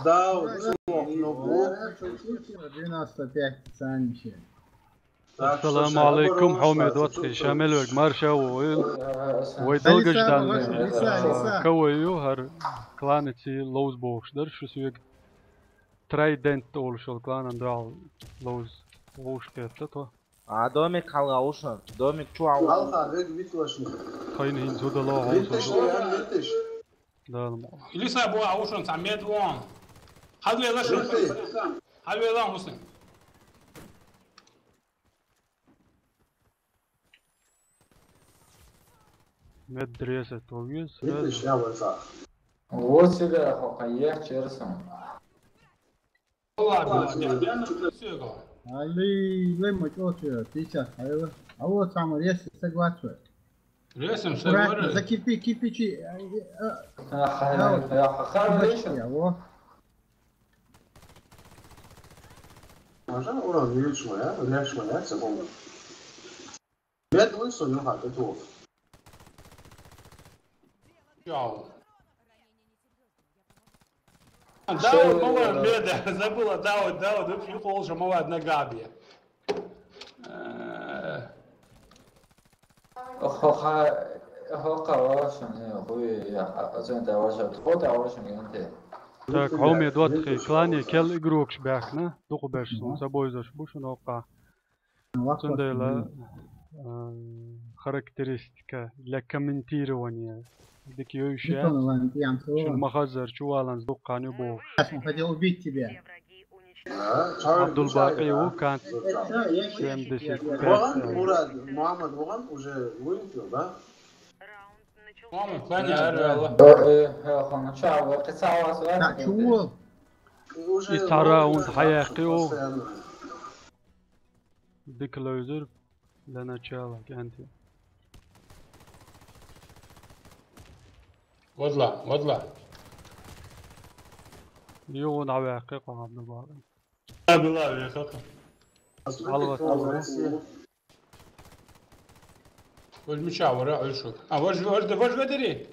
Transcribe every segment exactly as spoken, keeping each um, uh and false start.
Да, вот, ну, ну, вот. Девяносто пять центнер. Так что Ассаламу алейкум, хьоме доттагӀий, ша мел верг марша вогӀийла. Вай долгаш Алиса, дан Алиса, Алиса. Кавай ю, хӀара кланаца ловза бохуш дар шу соьга. Трайдент олуш йолу кланан дуьхьал ловза вовш кхетта тхо. А, домик хьалха ву шун. Домик чу а ву. Хьалха вега виталаш. Тхайна хӀинца хӀу дало хьовсур ду. Виташ, Дала ма. Илиса бу а ву шун, цхьа мед вон. Хьалвела шун. Хьалвела, Муслим. Мед дреса то вез. Виташ, я ваза. Вот сюда, хо, кхайех черсун. Аллилуйя, ма чӀогӀа сейчас, хьайла. А вот самый резкий согласен. Ресем Аккуратно, согласен. За кирпи-, кирпичи. А, а, а, а, вот. Ха-, ха-, ха-, ха-, Кирпичи, а, вот. Можно урон увеличить моя, увеличить моя, все помню. Медленно, что не хватит, вот. Чао. Дауд, ма ваьр, беда, забыла, Дауд, Дауд, юкъа волуш ма ваьр, нагахь бе. Э. Хо-, ха-, хо-, ха-, ваша, не, хуй, я, а, а, зен, да, ваша, тхо, да, ваша, не, те. Так, хьоме доттагӀий, клане кел игрокаш баьхна, дукха берш, сан са бойзаш бу шуна хӀокхахь. Цундела, а, характеристика для комментирования дика йовш яц. Шуна ма хаззара чуваланца дукха хан ю бохуш. Хотел убить тебя. Абдулбакъи ву, канц семьдесят пять. Ваган, Мурад, Мухаммад ваган уже вылетел, да? Мухаммад, Саня, ара, ара. Э, э, э, хан, ча, вот, кицавас, да, чувал. Уже и цхьа раунд хьаяьккхи ву. Постоянно. Дика ловзур, для начала, кӀанти. Вадла, вадла. Югъун дӀаваьккхи, къа Абдулбакъи. Абдулла, вехаха. Алгъа. Вож мича вара, Ӏуьлшур. А, вож, вож, вож ведари?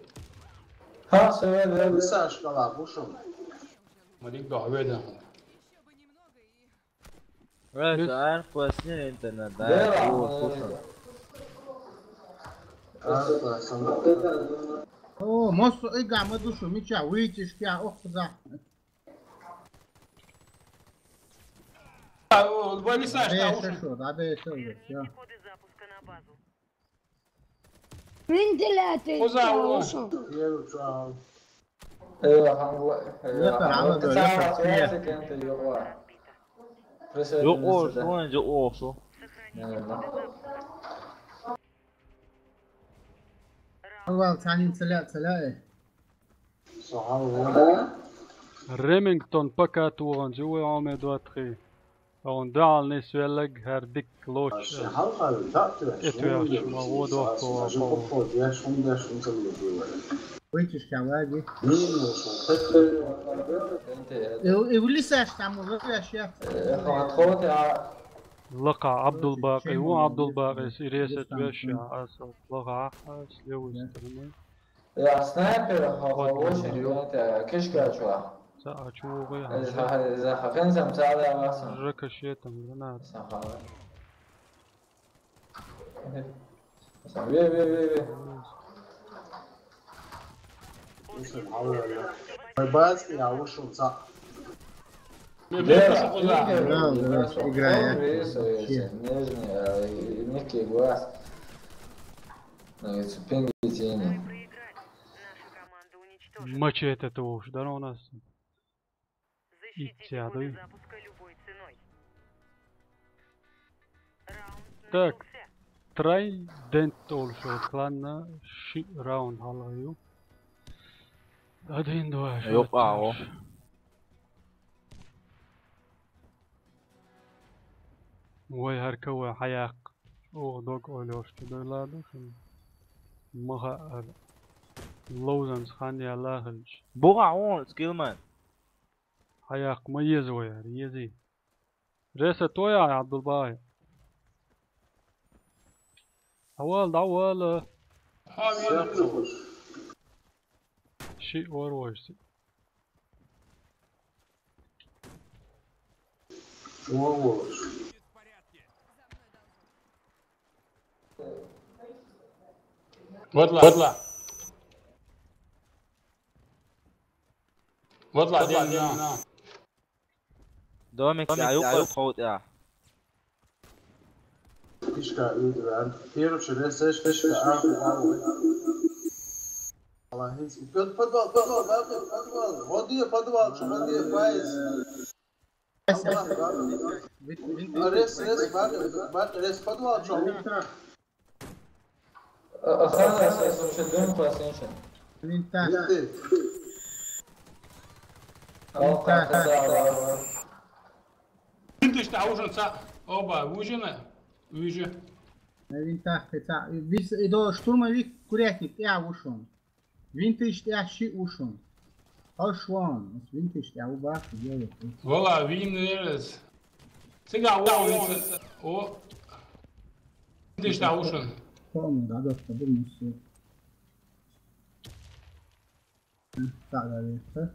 Ха, се ведари. Мисаш кала, бушум. Ма дик догӀа веда. Ай, ар поясни интернет, да? Бера, о, слушай. О, мосо и гамма душу, мича, выйти шпя, ох, за. А, о, валисаш, да, Дальше уж. Что, да, дальше уже, всё. Вентилятор. Куза, о. Хорошо. Э, ханла, э, Нет, ханла, рано, кицавас, рано, ваьсса, кенте, югӀа. Присоединиться, да. Юкъо, шо, юкъо, шо. Наверное. Хьалвал цхьанин ца лаьа, ца лаьа. Ремингтон пока туханчу вай Ӏомедоттахий. Хьуна дуьхьал нисвелларг хӀара дикка лоцу. ТӀетоьхча ма гӀо дохко. Вытяжка ваги. И, и улисаш там уже вяща. Лакха Абдулбакъи ву, Абдулбакъис и ресет вяща, аса лакха, а, с левой стороны. Я снайпер, хо-, хо-, очень, это, кишка чуа. Ца а чугӀи, э, хьажа. За, за, хьафен сам ца да васан. Жака шетам, граната. Сахала. Ве, ве, ве, ве. Байбацкий, я вышел за. Бе, бе, бе, бе, бе. Да, да, играет. Нежный, а, и мягкий глаз. Ну, и цепенги тени. Мачете это уж, да, у нас. Итсядуй. Так, Трайдент олуш йолу кланна ши раунд хьалха ю. Один, два, Юкъа, о. Вай хӀара кавай хьаяккха. Оха дог ойла йолуш ду, дойла ду шуна. Ма хаьара. Ловзанца хан яьлла а хилча. Буха хьуна, Скиллман. Хьаяккха ма еза вай хӀара, езий. Ресет вай, Абдулбай. ДӀавала, дӀавала. Ши орвойши. Во, во. Вот ла, вот ла. Вот ла, вот ла, ден, ден, на. Домик, я юкъа, юкъа, я. Фишка, Иван. Первый через фишка, а, а. Подвал, подвал, подвал, подвал. Вот где подвал, что где файз. Рез, рез, бар, бар, рез подвал, чё? Охрана, сейчас вообще дом класс, ничего. Винта. Винта. Винтиш таужан ца, оба, вужина, вужи. Винта, ца, вис, идо штурмовик, курятник, я ушёл. Винтиш тӀехь шиъ ушун. Хьо шун, ас винтиш тӀехь у баху, йо, йо. Вала, вин ерас. Цига вала винтиш. О. Винтиш тӀехь ушун. Хьо, ну, да, да, да, да, ну, всё. Так, да, да, да.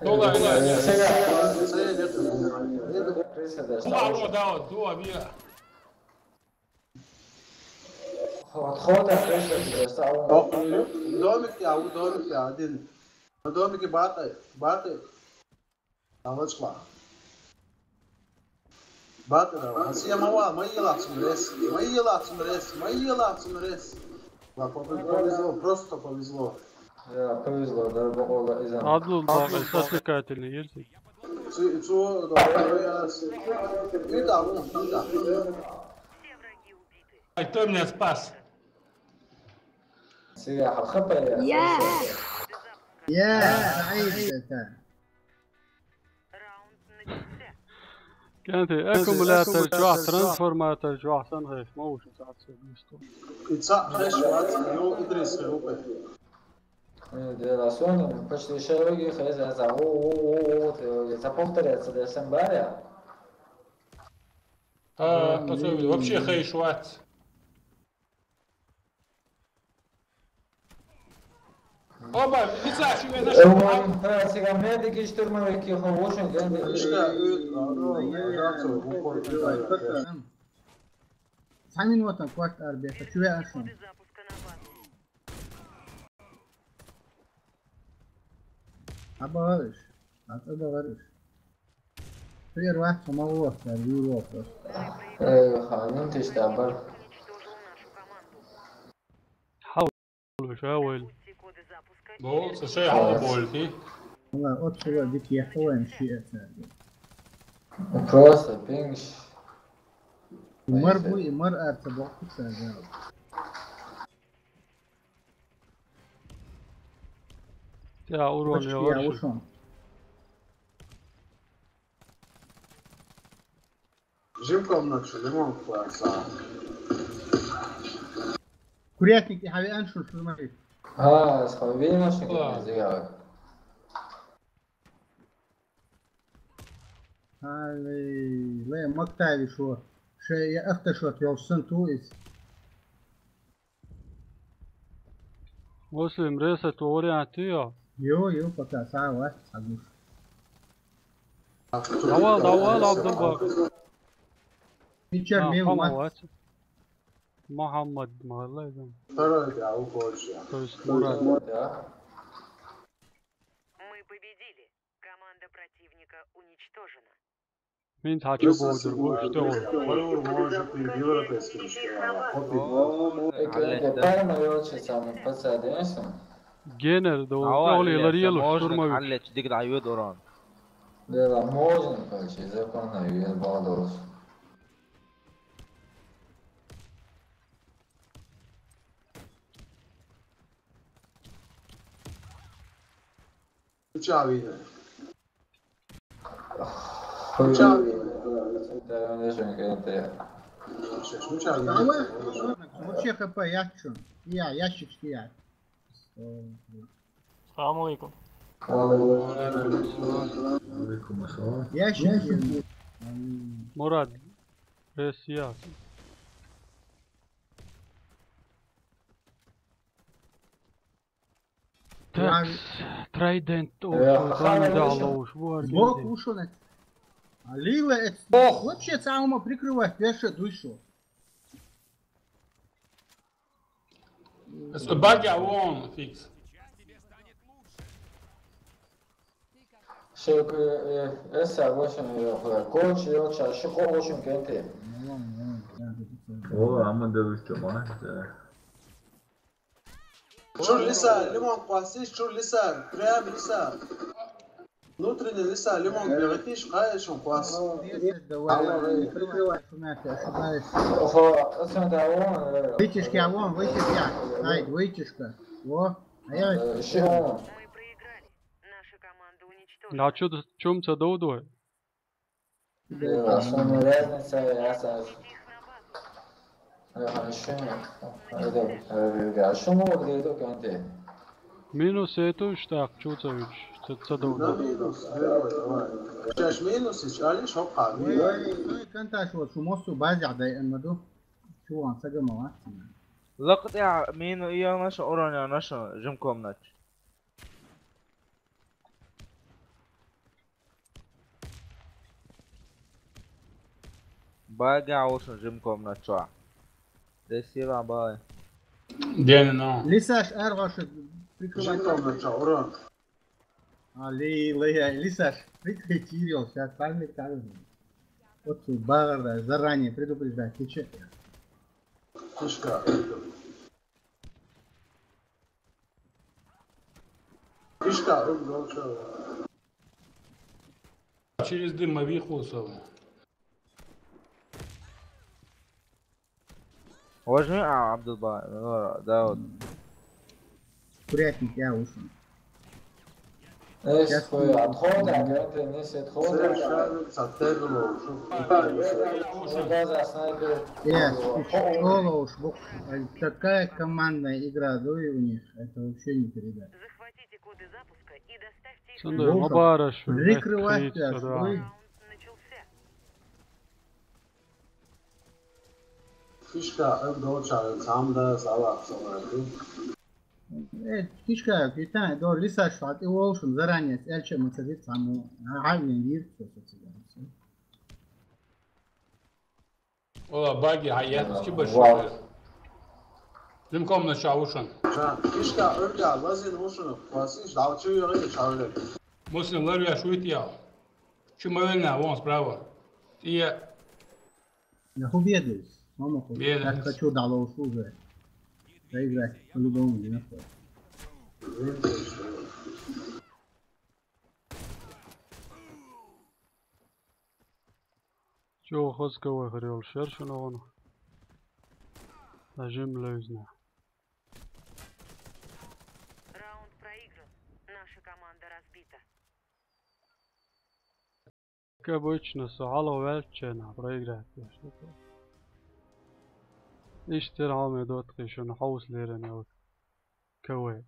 Вала, вала, вала. Вала, вала, да, да, да. Отхода, конечно, тебе стало. О, домик я, у домик я, один. На домике баты, баты. А вот шла. Баты давай. А съем ава, мои лапсим рез, мои лапсим рез, мои лапсим рез. Ва, повезло, просто повезло. Я, повезло, да, бокъола изан. Абдул, бакъ, сасыкательный, ерсик. Цу, цу, да, я, я, с-, и да, вон, и да. Ай, кто меня спас? Сига хьалха пайда. Я. Я, Саид, это. Кенти, аккумулятор чохь, трансформатор чохь, сан хеш, ма вуш, ца хеш вац, ну, Идрис, хе, упе. Э, де ласон, почти шероги, хе, за, за, о, о, о, о, те, за повторяться, да, сам баря. А, потом вообще хеш вац. Оба, лица себе нашел. Э, вон, да, сига медики, штурмовики, хо, очень, да, да. Ишка, э, а, да, да, да, да. Цхьа минута кварт арбеха, чу веа шун. Аба гӀариш, аба гӀариш. Первый раз самого, я вижу просто. Э, ханин тиштабар. Хьал, ша вайл. Бо, са шай хьал болти. Вала, от шула дик яхуэн ши эцерги. Просто пингш. Мар буй, мар арца бохтук са жал. Я урон. Почти я ушел. Жим комнату, лимон класса. Курятник, я хьави аншур шурмари. А, схавина шугар зига. Али, ле, мактави шо. Ше, я ахта шо, тёлсан ту из. Муслим, ресет вариант ю? Ю, ю, пока сава, сагуш. Давал, давал, Абдулбак. Мича, а, мил, Муха-, мат. Мухаммад, Мухаммад. Второй, да, у Польши. То есть Мурат. Да. Мы победили. Команда противника уничтожена. Мин тхьа чу бовдур бу, иштта гӀо. Генер ду, тӀехула ларъелуш, штурмовик. Хьаллечи дика дӀайоьду урон. Дела, можно, короче, законно, я балдос. Чавина. Чавина. Вообще хп ячун. Я, ящик стоять. Салам алейкум. Алейкум ассалам. Ящик. Мурат, ресия. Так, Трайдент, о, э, шо, охрана там, да, вышла. Ловушь, вот, сбоку ушёл. А Лила, это вообще самому прикрывать, я что, дуй шо? Баги а вон фикс. Шук, э, э, эса вошен, э, коч, йоча, шуко вошен кенте. О, ама да виште ма, да. Чур лиса, лимон къвасиш, чур лиса, прям лиса. Внутренний лиса, лимон беритиш, къайшун къвас. Давай, не прикрывай, шумят, ошибаешься. Охо, эса да вон, э, вытяжки, а вон, вытяжки. Ай, вытяжка. Во, а я, э, шо? Мы проиграли. Наша команда уничтожена. Да, чё ты, чё мы тебя доводой? Да, самая разница, я сам. Ага, ещё нет. Это, э, а что мы вот это, Канте? Минус это уж так, чё ты видишь? Ца, ца доводой. Сейчас минус, сейчас, али, шо, ка, ой, ой, ой, Канташ, вот, шумосу базя, да, я надо. Чё, он, сагамала? Лакътя, мину, я наша, урон, я наша, жим комнат. Баги а вошен жим комнат чуа. Десива бай. Ден но. Лисаш ар вошен прикрывать. Жим комнат чуа, урон. А, ли, ли, лисаш, прикрыть Кирилл, сейчас память каждый. Вот тут багар, да, заранее предупреждать, ты че? Фишка. Фишка, рук долча. Через дым Мавихусова. Возьми, а, Абдулба, ну, да, вот. Курятник, я вышел. Сейчас хуй, отхода, как ты не с отхода. Совершенно с отхода ушёл. Я, школа уж, бу-, такая командная игра, да, и у них, это вообще не передать. Захватите коды запуска и доставьте их. Сонда, ну, мабараш, прикрывать, да. Раунд начался. Фишка, э, долча, самда, сава, сава. Э, фишка, питание, до лиса шат, и волшин заранее, эльче мы цедит саму, а, а, не вир, всё, всё, всё, всё. Ола, баги, а я тут киба шо. Жим комнат чуа вошен. Ша, фишка, ырга, лазин вошен, классиш, далчу, юры, чавле. Муслим, ларвя шуит я. Чё, мавена, вон справа. И я. Я ху бедусь, мама ху. Бедусь. Я хочу дало уже. Проиграть, по-любому, не находит. Чё, Хосковой хрел, шершен он? Нажим лезна. Раунд проигран. Наша команда разбита. Как обычно, со ало вялчена проиграть, я что-то. Иштир хьалме дотхи шуна хьовс леран я вот. Кавай.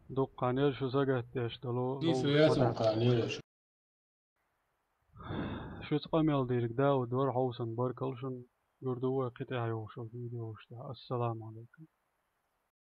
Дуккха нер шу сагатдеш долу. Дис вяз мукъа нер шу. Шуц къамел дирг Дауд вар хьовсан баркал шун гурду вай кхите хьайохшал видео ушта. Ассаламу алейкум.